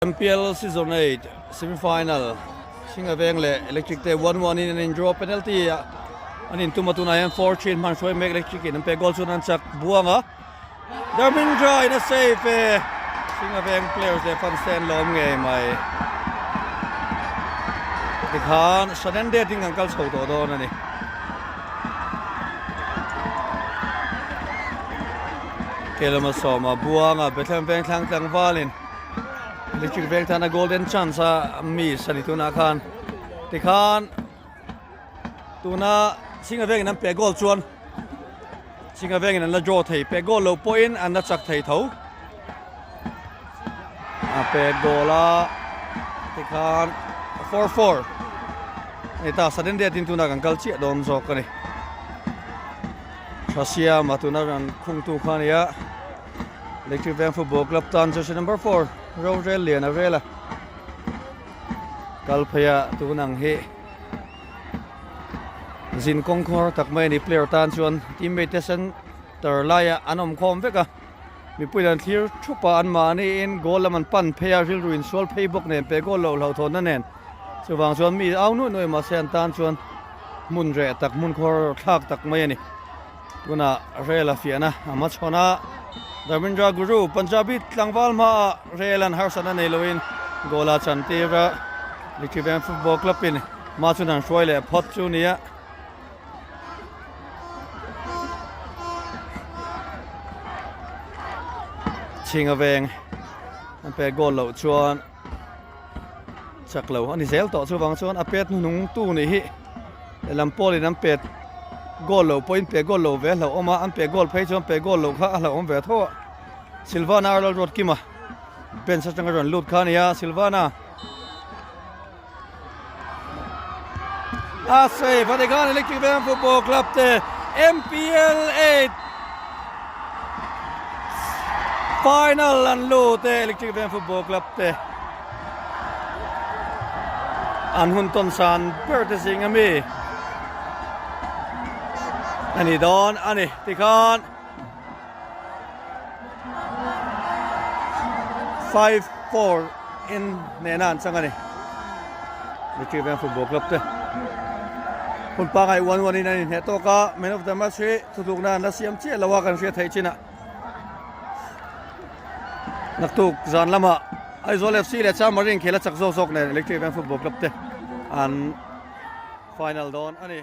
MPL Season 8 semi-final Singa Veng leh Electric te 1-1 in an in draw penalty ah an in tum a tunah hian 4-3 in hman hruai mek Electric in an pek goal chuan an chak buang a Dharmendra in a save e Singa Veng players leh fans te an lawm ngei mai tikhan sudden death in kan kal chho tawh dawn a ni. Kelama sawma buanga Bethlehem Veng thlang tlangvalin Electric Veng tana golden chance a miss a ni tunah khan tikhan tuna Singa Vengin an pe goal chuan Singa Vengin an la draw thei pe goal lo pawhin an la chak thei tho a pe goal a tikhan 4-4 ni ta sudden death in tuna kan kal chiah dawn zawk a ni. Thasiama tuna rawn khungtu kha a ni a, Electric Veng Football Club tan jersey number 4 rorel lian a rel a, kal phei a tun ang hi zin kawng khawr tak mai a ni player tan chuan teammate te center laiah an awm khawm vek a, mipui an thlir thup a anmahniin goal lam an pan phei a rilru insual phei bawk nen pe goal loh hlauhthawnna nen chuvang chuan mi au nuaih nuaih mahse an tan chuan. Hmun reh tak hmun khawr thlak tak mai a ni. Tunah rel a fiahna a hmachhawn a, Dharmendra Guru Punjabi tlangval hmaah rel an harsatna nei loin goal a chantir a, Litchi Veng Football Club in hma chuan an hruai leh phawt chu nia. Chhinga Veng an pek goal loh chuan Chak lo a ni zel tawh chuvang chuan a pet hnuhnung tu nih hi lehlam pawlin an pet goal lo pawhin pe goal lo ve a hlauhawm a an pe goal phei chuan pe goal loh kha a hlauhawm ve tho a Silvana a lalruat kim a bench atanga rawn lut kha a ni a Silvana a save a tikhan Electric Veng Football Club te MPL 8 Final an lut e Electric Veng Football Club te an hun tawn san ber te zing ami a ni dawn a ni tikhan 5-4 in hnehna an chang a ni Electric Veng Football Club te hun pangai 1-1 in an inhneh tawk a man of the match hi Thutlukna an la siam chiah lo a kan hriat theih chinah naktuk zan lamah Aizawl FC leh Chamari inkhel a chak zawk zawk nen Electric Veng Football Club te an final dawn a ni.